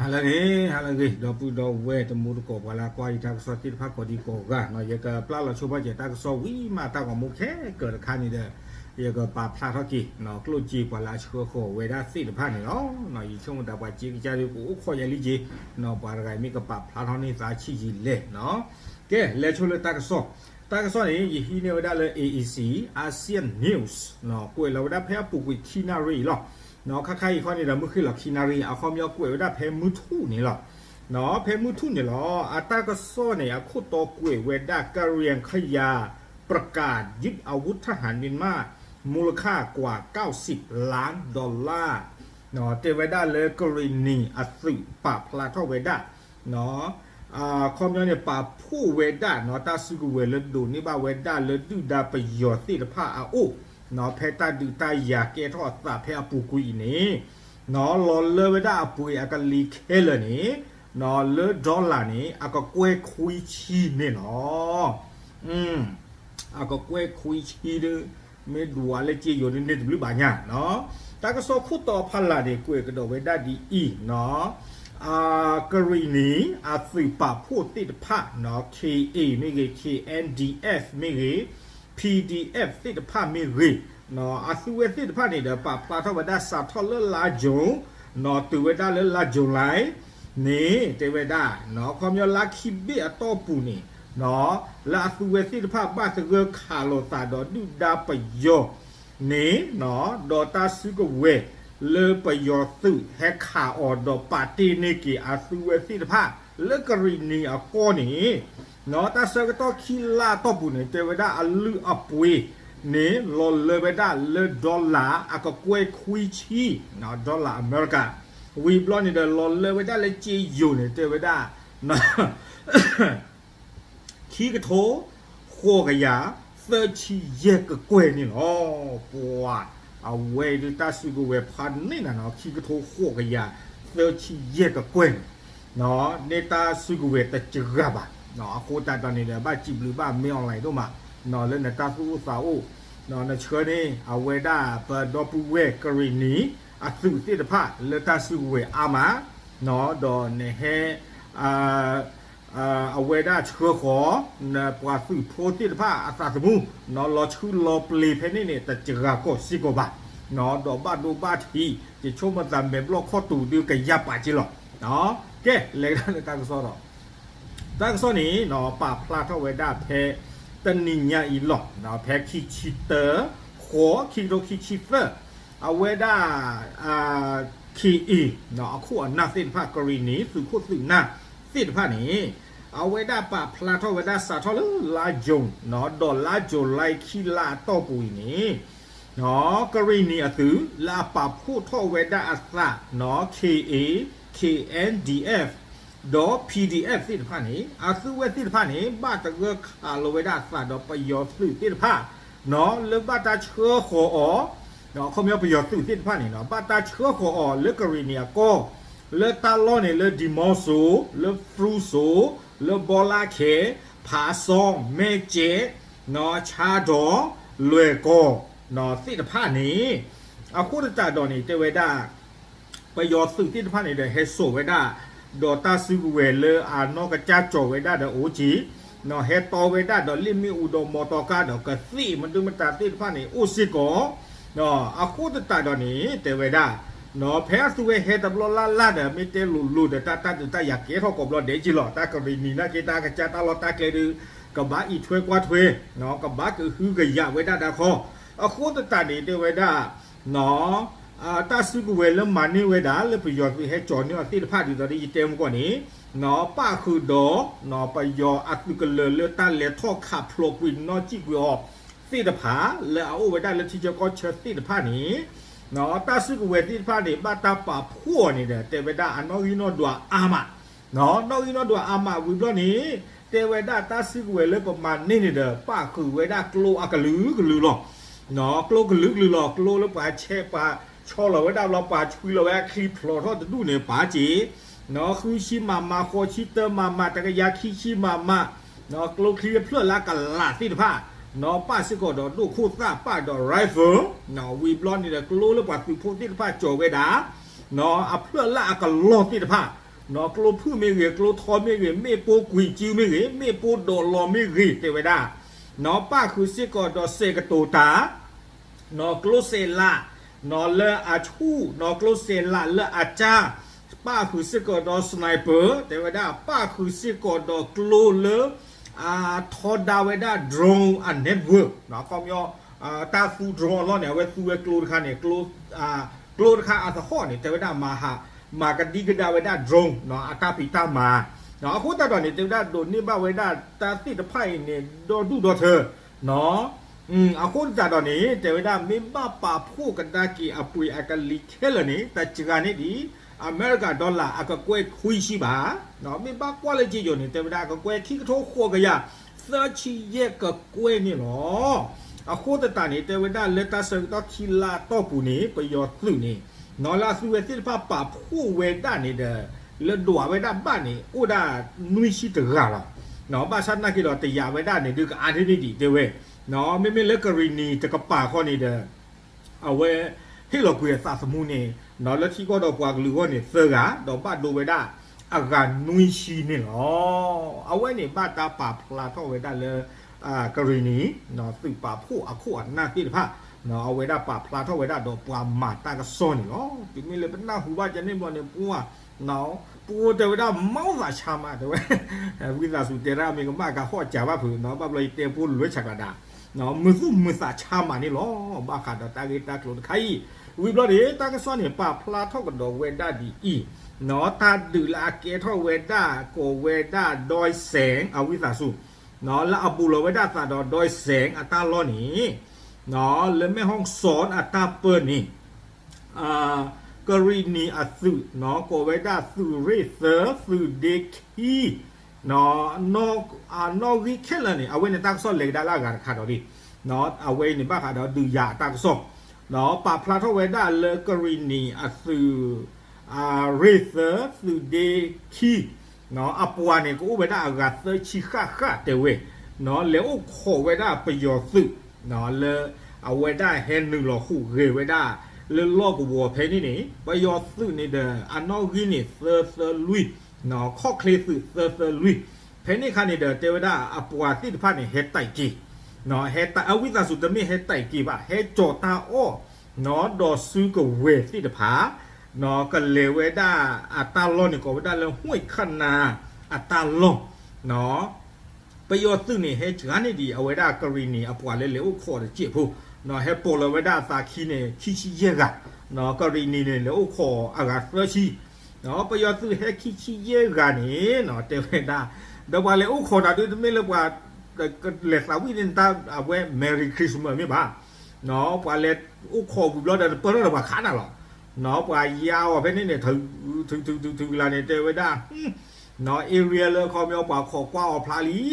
ဟါလၢအဂ့ၤ, ဟါလၢအဂ့ၤ, ဒီပုၢ်ဒီဝဲၢ်တံၤသကိး ပှၤလၢကွၢ်ယတၢ်ကစီၣ်သ့ၣ်တဖၣ်ကိးဒံကိးဂၤ, ယကပျၢ်လီၤဆိပာ်စၢၤတၢ်ကစီၣ်ဝံၤမး တၢ်ဂီၤမူခဲကၢၤတခါန့ၣ်ဒီး ယကပာ်ဖျါထီၣ်က့ၤ ကျိၣ်စ့ပှၤလၢအဆှၢဃီၤဝဲဒၣ်သ့ၣ်တဖၣ်န့ၣ်လီၤ. ယဆိကမိၣ်သးပှၤစ့ကစၢ်ဒုးကအိၣ်ခိးယၤလံက့ၤ, ပှၤတဂၤမ့ၢ်ကပာ်ဖျါထီၣ်န့ၢ်သးဆံးယံာ်လဲၣ်. ကဲ လဲၤဆိလၢတၢ်ကစီၣ်, တၢ်ကစီၣ်န့ၣ် ယဟံးန့ၢ်ဝဲဒၣ်လၢ A E C Asian News, ကွဲးလီၤဝဲဒၣ်ဖဲအပူၤကွံာ်ခံနၣ်ရံၣ်အံၤလီၤ. ခါခါအံၤခီန့ၣ်ဒီး မုၢ်ဃ့ၢ်လီၤခံနၣ်ရံၣ် အခီပညီကွဲးဝဲဒၣ်ဖဲမုၢ်ထူၣ်န့ၣ်လီၤ. ဖဲမုၢ်ထူၣ်န့ၣ်လီၤ. အတၢ်ကစီၣ်န့ၣ် အခိၣ်တီကွဲးဝဲဒၣ် ကရံၣ်ခယၤ ประกาศยึดอาวุธทหารเมียนมา มูลค่ากว่าเก้าสิบล้านดอลลาร์, တဲဝဲဒၣ်လၢကရံၣ်နံၤအသုးပာ်ဖျါထီၣ်ဝဲဒၣ် အခီပညီန့ၣ် ပာ်ဖှိၣ်ဝဲဒၣ် တၢ်စုကဝဲၤလၢဒိးန့ၢ်ဘၣ်ဝဲဒၣ်လၢဒုၣ်ဒါပယီၤသ့ၣ်တဖၣ်အအိၣ် ဖဲတၢ်ဒုးတၢ်ယၤကဲထီၣ်အသးဖဲအပူၤကွံာ်အံၤန့ၣ် လီၤလၢဝဲဒၣ်အပှ့ၤအကလံၤခဲလၢာ်န့ၣ် လၢ dollar န့ၣ် အကကွဲၢ်ခွံဆံန့ၣ်လီၤ. အကကွဲၢ်ခွံဆံဒီး မ့ၢ်ဒွးလၢက့ယိၤန့ၣ် တဘျုးဘၣ်ညါ, တၢ်ကစီၣ်ခိၣ်တီဖီလာ်န့ၣ် ကွဲးကဒီးဝဲဒၣ်ဒ်အံၤ, ကရံၣ်နံၤအသုးပာ်ဖှိၣ်သ့ၣ်တဖၣ် K A မ့ၢ်ဂ့ၤ, K N D F မ့ၢ်ဂ့ၤ, P D F သ့ၣ်တဖၣ်မ့ၢ်ဂ့ၤ, အသုးဝဲသ့ၣ်တဖၣ်န့ၣ်ဒီး ပာ်ဖျါထီၣ်ဝဲဒၣ်စးထီၣ်လၢလါ June တုၤဝဲဒၣ်လၢလါ July န့ၣ် တဲဝဲဒၣ် ခီပညီလါခံဘ့ၣ်အတီၢ်ပူၤန့ၣ် လၢအသုးဝဲသ့ၣ်တဖၣ် ဘၣ်သဂၢၢ်ခးလိာ်သးဒီးဒုၣ်ဒါပယီၤန့ၣ်, ဒီးတၢ်စုကဝဲၤလၢပယီၤသုးဟဲခးအီၤဒီးပာ်တ့ၢ်န့ၢ်က့ၤအသုးဝဲသ့ၣ်တဖၣ် လၢကရံၣ်နံၤအကီၢ်န့ၣ်, တၢ်ဆၢကတီၢ်ခံလါအတီၢ်ပူၤန့ၣ် တဲဝဲဒၣ်အလုၢ်အပှ့ၤန့ၣ် လီၤလၢဝဲဒၣ်လၢ dollar အကကွဲၢ်ခွံဆံ, dollar အမဲရကၤ, ဝံၤဘျီန့ၣ်ဒီး လီၤလၢဝဲဒၣ်လၢက့ယိၤန့ၣ် တဲဝဲဒၣ် ခံကထိ ဃိးကယၤ သၢဆံယဲၢ်ကကွဲၢ်န့ၣ်လီၤ. ပှၤ အဝဲဒၣ်တၢ်စုကဝဲၤဖးန့ၢ်နၤနီၤ ခံကထိ ဃိးကယၤ သၢဆံယဲၢ်ကကွဲၢ်န့ၣ်, န့ၢ်တၢ်စုကဝဲၤတစှၤဘၣ်. အဃိသတးဒီးန့ၣ်ဒီး ဘၣ်စံးဘျုးဘၣ်မ့ၢ် online ဒိၣ်မး လၢနတၢ်သူၣ်အိၣ်သးအိၣ်, နဆှၢန့ၢ် အဝဲဒၣ်ပဒီပုၢ်ဝဲၢ်ကရံၣ်နံၤ အသုးသ့ၣ်တဖၣ်လၢတၢ်စုကဝဲၤအါမး, ဒီးနဟဲ အဝဲဒၣ်ဆှၢဃီၤ နပှၤသုးဖိသ့ၣ်တဖၣ်အသးသမူ လီၤဆှုလီၤပျ့ၤဖဲန့ၣ်န့ၣ် တစှၤကီၢ်စ့ၢ်ကီးဘၣ်, ဒီးဘၣ်ဒိဘၣ်ထံး ယဆိကမိၣ်သးမဲာ်ဘျီၣ်ခီၣ်တူာ်ဒုးကယၤပာ်က့လီၤ. ကဲ လဲၤကဒါလၢတၢ်ကစီၣ်ဒီး တၢ်ကစီၣ်န့ၣ် ပာ်ဖျါထီၣ်ဝဲဒၣ်ဖဲ တနံၤညါအံၤလီၤ ဖဲခံဆံတၢ ဃိး ခံကထိခံဆံသၢ အဝဲဒၣ် K A အခိၣ်အနၢ်သ့ၣ်တဖၣ် ကရံၣ်နံၤသုးခိၣ်သုးနၢ်သ့ၣ်တဖၣ်န့ၣ် အဝဲဒၣ်ပာ်ဖျါထီၣ်ဝဲဒၣ်စးထီၣ်လၢလါ June ဒီးလါ July ခံလါအတီၢ်ပူၤအံၤန့ၣ် ကရံၣ်နံၤအသုး လၢအပာ်ဖှိၣ်ထီၣ်ဝဲဒၣ်အသး K A, K N D F ဒီး P D F သ့ၣ်တဖၣ်န့ၣ် အသုးဝဲသ့ၣ်တဖၣ်န့ၣ် ဘၣ်သဂၢၢ်ခးလီၤဝဲဒၣ်အသးဒီးပယီၤသုးသ့ၣ်တဖၣ် လၢဘၣ်တၢ်ဆှၢဃီၤအီၤ အခီပညီပယီၤသုးသ့ၣ်တဖၣ်န့ၣ် ဘၣ်တၢ်ဆှၢဃီၤအီၤလၢကရံၣ်နံၤအကီၢ် လၢတၢ်လီၢ်န့ၣ် လၢဒံမီစိ လၢဖရူစိ လၢဘီလါခဲ ဖးစီ မဲၢ်ကဲး ဆါဒီး လွဲၢ်ကီၢ်သ့ၣ်တဖၣ်န့ၣ် အဃိသတးဒီးန့ၣ် တဲဝဲဒၣ် ပယီၤသုးသ့ၣ်တဖၣ်န့ၣ်ဒီး ဟဲစိာ်ဝဲဒၣ် ဒီးတၢ်စုကဝဲၤလၢအနီၢ်ကစၢ်ကၠီၤဝဲဒၣ်ဒီးအိၣ်က့ၤ ဟဲတီဝဲဒၣ်ဒီးလ့ၣ်မ့ၣ်အူဒီးမီတီကါဒီးကသ့ၣ်မဒုမတၤသ့ၣ်တဖၣ်န့ၣ် အိၣ်စ့ၢ်ကီး အဃိသတးဒီးန့ၣ် တဲဝဲဒၣ် ဖဲအသုးဝဲဟဲတဘျီလၢ်လၢ်ဒီး မ့ၢ်တဲလိၤလိၤဒီး တၢ်တၢ်ဒုးတၢ်ယၤကဲထီၣ်ကိးဘျီဒဲးက့ၤလီၤ. တၢ်ကရံၣ်နံၤနာ်က့ တၢ်ကစၢ်တၢ်လီၢ်တၢ်ကျဲဒုး ကဘၣ်အံးထွဲကွၢ်ထွဲ ကဘၣ်ကဟုကယာ်ဝဲဒၣ်တၢ်ခီ အဃိသတးန့ၣ် တဲဝဲဒၣ် တၢ်စုကဝဲၤလၢမၤန့ၢ်ဝဲဒၣ် လၢပယီၤသုးဟဲကၠီၤန့ၢ်အီၤသ့ၣ်တဖၣ်ဒ်သိးဒီးယတဲမုၢ်ကီၢ်န့ၣ် ပၣ်ဃုာ်ဒီး ပယီၤအသုးကလၢၤလၢတၢ်လဲၤထီၣ်ခးဖျိးကွံာ်နီၣ်စံၣ်ကွံာ်အီၤသ့ၣ်တဖၣ် လၢအအိၣ်ဝဲဒၣ်လၢထံဆၢကီၢ်ဆၢသ့ၣ်တဖၣ်န့ၣ် တၢ်စုကဝဲၤသ့ၣ်တဖၣ်န့ၣ် ဘၣ်တၢ်ပာ်ဖှိၣ်အီၤန့ၣ်ဒီး တဲဝဲဒၣ်အနီၣ်ဂံၢ်နီၣ်ဒွးအါမး နီၣ်ဂံၢ်နီၣ်ဒွးအါမးဝံၤဘျီန့ၣ် တဲဝဲဒၣ်တၢ်စုကဝဲၤလၢပမၤန့ၢ်န့ၣ်ဒီး ပၣ်ဃုာ်ဝဲဒၣ်ကျိအကလုာ်ကလုာ်လီၤ. ကျိကလုာ်ကလုာ်လီၤ. ကျိလၢပှၤဆဲးပှၤဆီလီၤဝဲဒၣ်ဘျီ ပှၤဆွံလီၤဝဲဒၣ်ချံဖျိးထီၣ်တဒူၣ်န့ၣ် ပာ်က့ၤ ဃုဆံမးမး ဃိးဆံတၢမးမး တကယၤခံဆံမးမး ကျိချံအဖျၢၣ်လၢအကလးသ့ၣ်တဖၣ် ပၣ်စ့ၢ်ကီးဒီးဒိၣ်ခိၣ်သၣ်ပၣ်ဒီး rifle ဝံၤဘျီန့ၣ်ဒီး ကျိလၢပှၤသုးဖိသ့ၣ်တဖၣ်ကၠီၤဝဲဒၣ် အဖျၢၣ်လၢအကလီၢ်သ့ၣ်တဖၣ် ကျိဖုၣ်မ့ၢ်ဂ့ၤ, ကျိထီမ့ၢ်ဂ့ၤ, မ့ၣ်ပိၢ်ကွံာ်စုမ့ၢ်ဂ့ၤ, မ့ၣ်ပိၢ်ဒိးလီၤမ့ၢ်ဂ့ၤ တဲဝဲဒၣ်, ပၣ်ဃုာ်စ့ၢ်ကီးဒီးစဲးကတိၤတၢ်, ကျိစဲးလး လၢအဆူၣ်, ကျိစဲးလးလၢအကၢ်, ပၣ်ဃုာ်စ့ၢ်ကီးဒီး sniper တဲဝဲဒၣ်, ပၣ်ဃုာ်စ့ၢ်ကီးဒီးကျိလၢ အထီဒါဝဲဒၣ် drone အ network ခီပညီ တၢ်သူ drone အလီၢ်န့ၣ် အဝဲသူဝဲကျိတခါန့ၣ် ကျိတခါအသဟီၣ်န့ၣ် တဲဝဲဒၣ်မၤဟး မၤကဒံကဒါဝဲဒၣ် drone အတၢ်ဖံးတၢ်မၤ, အဃိသတးဒီးန့ၣ် တဲဝဲဒၣ်ဒိးန့ၢ်ဘၣ်ဝဲဒၣ်တၢ်သ့ၣ်တဖၣ်အံၤန့ၣ် ဒီဒူၣ်ဒီထၢ အဃိသတးဒီးန့ၣ် တဲဝဲဒၣ် မ့ၢ်ဘၣ်ပာ်ဖှိၣ်ကဒါက့ၤအပှ့ၤအကလံၤခဲလၢာ်န့ၣ် တစှၤန့ၢ်ဒံး အမဲရကၤ dollar အကကွဲၢ်ခွံဆံဘၣ်, မ့ၢ်ဘၣ်ကွၢ်လၢက့ယိာ်န့ၣ် တဲဝဲဒၣ် အကကွဲၢ်ခံကထိဃိးကယၤ သၢဆံယဲၢ်ကကွဲၢ်န့ၣ်လီၤ. အဃိသတးန့ၣ် တဲဝဲဒၣ်လၢတၢ်ဆၢကတီၢ်ခံလါအတီၢ်ပူၤန့ၣ် ပယီၤသုးန့ၣ် လၢအသုဝဲသ့ၣ်တဖၣ်ပာ်ဖှိၣ်ဝဲဒၣ်န့ၣ်ဒီး လၢဒွးဝဲဒၣ်ဘၣ်န့ၣ် အိၣ်ဒၣ်နွံဆံတဂၤလီၤ. ဘၣ်ဆၣ်သနာ်က့ဒီး တယာ်ဝဲဒၣ်န့ၣ်ဒုးကအါဒ်န့ၣ်ဒံးတဲဝဲ, မ့မ့ၢ်လၢကရံၣ်နံၤတကပၤဃီန့ၣ်ဒီး အဝဲဟ့ၣ်လီၤကွံာ်အသးသမူန့ၣ် လၢထံကီၢ်ဒီးပှၤကလုာ်အဂီၢ်န့ၣ်သၢဂၤ ဒီးဘၣ်ဒိဝဲဒၣ်အဂၤနွံဆံန့ၣ်လီၤ. အဝဲန့ၣ်ဘၣ်တၢ်ပာ်ဖျါထီၣ်ဝဲဒၣ်လၢ ကရံၣ်နံၤ သုးပာ်ဖှိၣ်အခိၣ်အနၢ်သ့ၣ်တဖၣ် အဝဲဒၣ်ပာ်ဖျါထီၣ်ဝဲဒၣ်ဒီးပှၤမၤတၢ်ကစီၣ်န့ၣ်လီၤ. တုၤမ့ၢ်လၢပနၢ်ဟူဘၣ်ကန့ၣ်ဘျီန့ၣ် ပှၤ ပှၤတဲဝဲဒၣ် မီၢ်သးဆါမး တဲဝဲ, ဝံသးစူၤတဲဒၣ်မ့ၢ်ကမၣ်ကဟီၣ်စၢၤဘၣ်ဖုး ဘၣ်ဘျီယတဲဖိလွဲဆးကျးဒၣ် မုာ်သူၣ်မုာ်သးဆါမးန့ၣ်လီၤ. ဘၣ်ဃးဒီးတၢ်ဂ့ၢ်တၢ်ကျိၤတခါအံၤ ဝံၤဘျီန့ၣ် တၢ်ကစီၣ်န့ၣ် ပာ်ဖျါထီၣ်ကဒီးဝဲဒၣ်ဒ်အံၤ, တၢ်ဒုးလၢအကဲထီၣ်ဝဲဒၣ် ကိးဝဲဒၣ် ဒွဲၣ်စဲး အဝံသးစူၤ လၢအဘူးလီၤဝဲဒၣ်အသးဒီး ဒွဲၣ်စဲး အတၢ်လီၢ်န့ၣ် လၢမဲၢ်ဟီၣ်စီၣ်အတၢ်ပၢန့ၣ် ကရံၣ်နံၤအသုး ကိးဝဲဒၣ်သုးရ့ၣ်သၢ သုးဒ့ခံ အနီၣ်ဂံၢ်ခဲလၢာ်န့ၣ် အဝဲန့ၣ်တၢ်ကစီၣ်လဲၤကဒါလၢအဂၤတခါဒီးလံ. အဝဲအံၤန့ၣ်ဘၣ်ဃးဒီးဒုးယၤအတၢ်ကစီၣ် ပာ်ဖျါထီၣ်ဝဲဒၣ်လၢကရံၣ်နံၤအသုး ရ့ၣ်သၢ သုးဒ့ခံ အပှၤန့ၣ် ကအိၣ်ဝဲဒၣ်အဂၤသၢဆံဃၣ်ဃၣ်တဲဝဲ လဲၤအိၣ်ခိးဝဲဒၣ်ပယီၤသုး လၢအဝဲဒၣ်ဟဲနုာ်လီၤဟူးဂဲၤဝဲဒၣ် လၢလီၢ်ကဝီၤဖဲန့ၣ်န့ၣ် ပယီၤသုးန့ၣ်ဒီး အနီၣ်ဂံၢ်န့ၣ် သၢသၢလွံၢ် ခီၣ်ချ့သုးသၢသၢလွံၢ် ဖဲန့ၣ်အခါန့ၣ်ဒီး တဲဝဲဒၣ်အပှၤသ့ၣ်တဖၣ်န့ၣ် ဟဲတဲာ်က့ၤ အဝံသးစူၤတမ့ၢ်ဟဲတဲာ်က့ၤဘၣ် ဟဲကၠီၤတၢ်အီၣ် ဒီးစုကဝဲၤသ့ၣ်တဖၣ် ကလဲၤဝဲဒၣ်အတၢ်လီၢ်န့ၣ် ကိးဝဲဒၣ်လၢ ဟွံၣ်ခနၤ အတၢ်လီၢ် ပယီၤသုးန့ၣ် ဟဲစှၤန့ၢ်ဒံးအဝဲဒၣ်ကရံၣ်နံၤအပှၤလၢလဲၤအိၣ်ခိးတစဲးဖိ ဟဲပိာ်လီၤဝဲဒၣ်အသးခံန့ၣ် ခံဆံယဲၢ်ဂၤ ကရံၣ်နံၤန့ၣ် လဲၤအိၣ်ခိးအဂၤသၢဆံ ပယီၤသုးဟဲခံဆံယဲၢ်ဂၤန့ၣ် တဲဝဲဒၣ် ဒီးပှၤလဲၤအိၣ်ခိးတၢ်ဒုးတမ့ၢ်လၢပှၤ လဲၤသးဝံၣ်န့ၢ်တၢ်အဝဲ Merry Christmas မ့ၢ်ဘၣ် ပှၤလဲၤအိၣ်ခိးဝံၤဘျီဒီး တပၢၢ်ထီၣ်ဒီးပှၤခးနၤလီၤ ပှၤယါအီၤဖဲန့ၣ်န့ၣ် ထုထုထုထုထုကလါန့ၣ် တဲဝဲဒၣ် area လၢခီပညီပှၤခိးကွၢ်အီၤဖျါလံ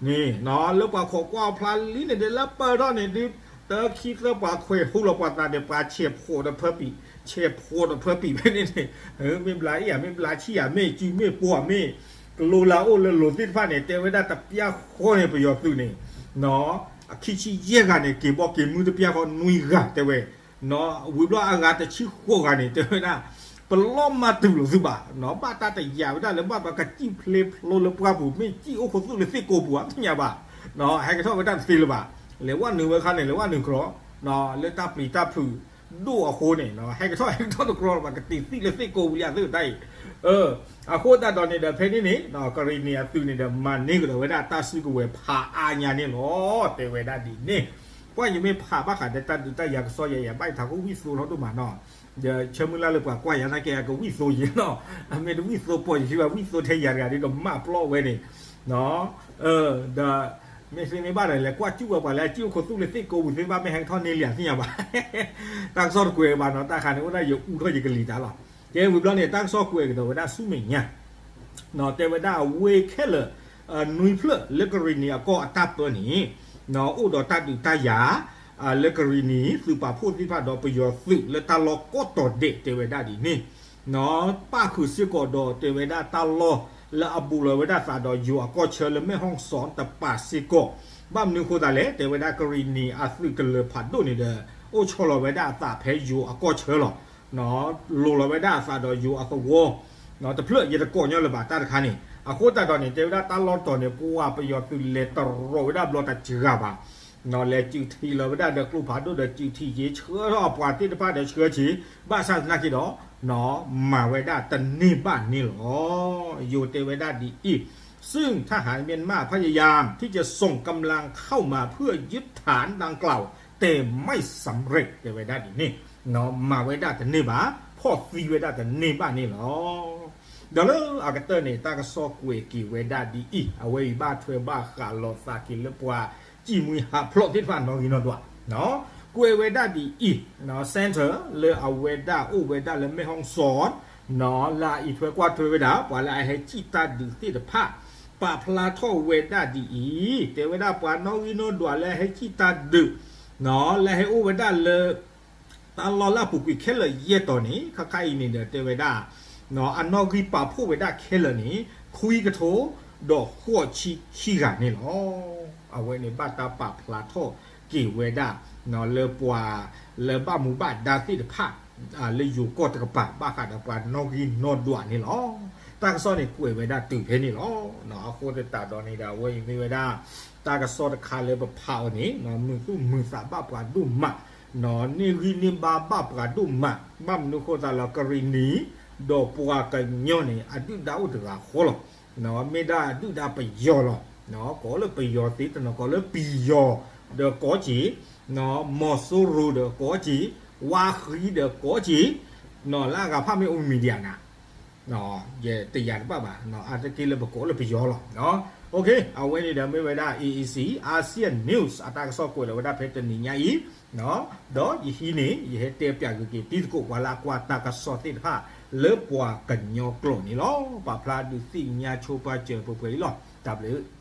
န့ၣ် လၢပှၤခိးကွၢ်အီၤဖျါလံန့ၣ် ဒ်လၢပၢၢ်ထီၣ်န့ၣ်ဒုး တၢခံသၢပှၤခွဲးဟူလီၤပှၤသးန့ၣ် ပှၤဆဲးဖိးဒီးဖၢပံး ဆဲးဖိးဒီးဖၢပံးဖဲန့ၣ်န့ၣ် မ့ၢ်ဘျးအ့ၣ်ဧါ မ့ၢ်ဘျးဆံၣ်ဧါ မ့ၢ်စုမ့ၢ်ပှီၤမ့ၢ် ကလိလၤအိၣ်လၢလိၤသ့ၣ်တဖၣ်န့ၣ် တဲဝဲဒၣ်တပျၢ်ဃီန့ၣ် ပယီၤသုးန့ၣ် အခံဆံယဲၢ်ဂၤန့ၣ် က့ၤဘီက့ၤမုၢ်တပျၢ်ဃီနွံဂၤတဲဝဲ ဝံၤဘျီအဂၤတဆံဃိးဂၤန့ၣ် တဲဝဲဒၣ် ပလီၢ်မၤတုၤလိာ်သုဘၣ် ဘၣ်တၢ်တယာ်ဝဲဒၣ်လၢဘၣ်ပှၤကစံၣ်ဖျ့ဖျိလၢပှၢ်ပူၤ မ့ၢ်စံၣ်အိၣ်ခိးသူၣ်လၢသ့ၣ်ကိးပူၤဧါ သ့ၣ်ညါဘၣ် ဟဲကထီၣ်ဝဲဒၣ်တသ့လၢၤဘၣ် လဲၤဝဲနုာ်ဝဲခါန့ၣ် လဲၤဝဲနုာ်ကြီ လၢတၢ်ပျံၤတၢ်ဖုးဒိၣ်အဃိန့ၣ် ဟဲကထီၣ်ဟဲကထီၣ်တကြီလၢၤဘၣ် ကတံာ်သံၣ်လၢသ့ၣ်ကိးပူၤလံအသ့ၣ်တၢ်အံၤ အဃိသတးဒီးန့ၣ်ဒီး ဖဲန့ၣ်န့ၣ် ကရံၣ်နံၤအသုးန့ၣ်ဒီး မၤန့ၢ်ကဒီးဝဲဒၣ်တၢ်စုကဝဲၤဖးအါညါန့ၣ်လီၤ တဲဝဲဒၣ်ဒ်န့ၣ် ပှၤယမ့ၢ်ဖးဘၣ်ဃးဒီးတၢ်ဒုးတၢ်ယၤကစီၣ်ယၤ ယဘၣ်ယထးခိၣ်ဝံၣ်သိထီၣ်ဒိၣ်မးနီၤ ယဆၢမုၢ်လၢ်လၢပှၤကွၢ်ယၤနာ်က့ အကဝံၣ်သိယံၤနီၤ အမ့ၢ်တဝံၣ်သိပိာ်ယခံဘၣ် ဝံၣ်သိထဲယၤတဂၤဒီးကမၣ်ပျီဝဲန့ၣ် ဒီး မ့ၢ်သ့မ့ၢ်ဘၣ်ဒီး လဲၤကွၢ်စူၣ်ဝဲပှၤလၢအစံၣ်အိၣ်ခိးသူၣ်လၢသ့ၣ်ကိးပူၤသ့ၣ်တဖၣ် မ့ၢ်ဟဲကထီၣ်န့ၢ်လံသ့ၣ်ညါဘၣ် တၢ်ကစီၣ်တကွဲးဘၣ်နီၤ တၢ်ခါန့ၣ် အိၣ်ဒၣ်ယအူထီၣ်ယကလံၤတၢ်လီၤ ကဲဝံၤဘျီန့ၣ် တၢ်ကစီၣ်ကွဲးကဒီးဝဲဒၣ်ဆူမဲာ်ညါ တဲဝဲဒၣ်အဝ့ၢ်ခဲလၢာ် နွံဖျၢၣ်လၢကရံၣ်နံၤအကီၢ်အတၢ်ပၢန့ၣ် အိၣ်ဒီးတၢ်ဒုးတၢ်ယၤ လၢကရံၣ်နံၤသုးပာ်ဖှိၣ်သ့ၣ်တဖၣ်ဒီးပယီၤသုးလၢတၢ်လီၢ်ကိးတီၤဒဲးတဲဝဲဒၣ်ဒ်န့ၣ် ပၣ်ဃုာ်စ့ၢ်ကီးဒီးတဲဝဲဒၣ်တၢ်လီၢ်လၢအဘူးလီၤဝဲဒၣ်သးဒီးယိၤအကီၢ်ဆၢလၢ မဲၢ်ဟီၣ်စီၣ်တပၤစ့ၢ်ကီး ဘၣ်မနုၤဃိသတးလဲၣ် တဲဝဲဒၣ်ကရံၣ်နံၤအသုးကလၢၤဖးဒိၣ်န့ၣ်ဒီး အိၣ်ဆီလီၤဝဲဒၣ်အသးဖဲယိၤအကီၢ်ဆၢလီၤ လိၤလီၤဝဲဒၣ်အသးဒီးယိၤအသဝီ တဖျၢၣ်ယတကိးညီလၢၤဘၣ်တၢ်တခါန့ၣ် အဃိသတးဒီးန့ၣ် တဲဝဲဒၣ်တၢ်လီၢ်တတီၤန့ၣ် ပှၤပယီၤသုးလဲၤတရီၤဝဲဒၣ်ဘျီတစှၤဘၣ်, လဲၤစုးထံးလီၤဝဲဒၣ်ဒီးကျိဖးဒိၣ်ဒီးစုးထံးက့ၤဆှၢထီၣ်အပှၤသ့ၣ်တဖၣ်ဒီးဆှၢဆံး ဘၣ်ဆၣ်သနာ်က့ဒီး မၤဝဲဒၣ်တန့ၢ်ဘၣ်န့ၣ်လီၤ. ယိၤတဲဝဲဒၣ်ဒ်အံၤ, ซึ่งทหารเมียนมาพยายามที่จะส่งกำลังเข้ามาเพื่อยึดฐานดังกล่าว แต่ไม่สำเร็จ တဲဝဲဒၣ်ဒ်န့ၣ်, မၤဝဲဒၣ်တန့ၢ်ဘၣ်, ဖီၣ်သံဝဲဒၣ်တန့ၢ်ဘၣ်န့ၣ်လီၤ. ဒီးလၢအကတၢၢ်န့ၣ် တၢ်ကစီၣ်ကွဲးက့ၤဝဲဒၣ်ဒ်အံၤ, အဝဲအံၤဘၣ်ထွဲဘၣ်ဃးလိာ်သးက့ၤလၢပှၤစံၣ်မှံဟးဖျိးသ့ၣ်တဖၣ်နီၣ်ဂံၢ်နီၣ်ဒွး, ကွဲးဝဲဒၣ်ဒ်အံၤ, center လၢအဝဲဒၣ်အိၣ်ဝဲဒၣ်လၢမဲၢ်ဟီၣ်စီၣ် လၢအအံးထွဲကွၢ်ထွဲဝဲဒၣ် ပှၤလၢအဟဲစံၣ်တၢ်ဒုးသ့ၣ်တဖၣ် ပာ်ဖျါထီၣ်ဝဲဒၣ်ဒ်အံၤ, တဲဝဲဒၣ်ပှၤနီၣ်ဂံၢ်နီၣ်ဒွးလၢအဟဲစံၣ်တၢ်ဒုး လၢအဟဲအိၣ်ဝဲဒၣ်လၢ တၢ်လီၢ်လၢအပူၤကွံာ်ခဲလၢာ်ယဲၢ်တီၤန့ၣ် ခါခါအံၤန့ၣ်ဒီးတဲဝဲဒၣ် အနီၣ်ဂံၢ်ပာ်ဖှိၣ်ဝဲဒၣ်ခဲလၢာ်န့ၣ် ခွံကထိဒီးဃိးဆံခံဂၤန့ၣ်လီၤ. အဝဲန့ၣ်ဘၣ်တၢ်ပာ်ဖျါထီၣ်က့ၤဝဲဒၣ် လၢပှၤ လၢဘၣ်မူဘၣ်ဒါသ့ၣ်တဖၣ် လၢယိၤကီၢ်တကပၤ ဘၣ်ဃးဒီးပှၤနီၣ်ဂံၢ်နီၣ်ဒွးန့ၣ်လီၤ. တၢ်ကစီၣ်န့ၣ်ကွဲးဝဲဒၣ်တုၤဖဲန့ၣ်လီၤ. အဃိသတးဒီးန့ၣ်ဒီး အဝဲအံၤမ့ၢ်ဝဲဒၣ် တၢ်ကစီၣ်တခါလၢပဖးအီၤန့ၣ် မုာ်သူၣ်မုာ်သးဘၣ်ပှၤဒိၣ်မး, န့ၢ်ဂံၢ်န့ၢ်ဘါဘၣ်ပှၤဒိၣ်မး, ဘၣ်မနုၤအဃိသတးလၢကရံၣ်နံၤ ဒီးပှၤကညီန့ၣ် အဒုၣ်ဒါအိၣ်တဂၤဃီလီၤ. မ့ၢ်ဒၣ်ဒုၣ်ဒါပယီၤလီၤ. ကိးလၢပယီၤသ့တနီၤ ကိးလၢပယီၤဒီးကိးက့ၤ, မီၤစိရိၤဒီးကိးက့ၤ, ဝါဃံဒီးကိးက့ၤ, လၢအဂၤဖၣ်မ့ၢ်အိၣ် media နၤ ယတယာ်တဘၣ်ဘၣ်, အါတက့ၢ်လၢပကိးလၢပယီၤလီၤ. အဝဲန့ၣ်ဒီးမ့ၢ်ဝဲဒၣ် A A C Asian News အတၢ်ကစီၣ်ကွဲးလီၤဝဲဒၣ်ဖဲတနံၤညါအံၤ, ဒီးယဟံးန့ၢ် ယဟဲတဲပၠးဂ့ၤက့ၤတံၤသကိးပှၤလၢအကွၢ်တၢ်ကစီၣ်သ့ၣ်တဖၣ် လၢပှၤကညီကျိာ်န့ၣ်လီၤ. ပာ်ဖျါဒုးသ့ၣ်ညါဆိပာ်စၢၤပှဲၤပှဲၤအံၤလီၤ. တၢ်ဘျုး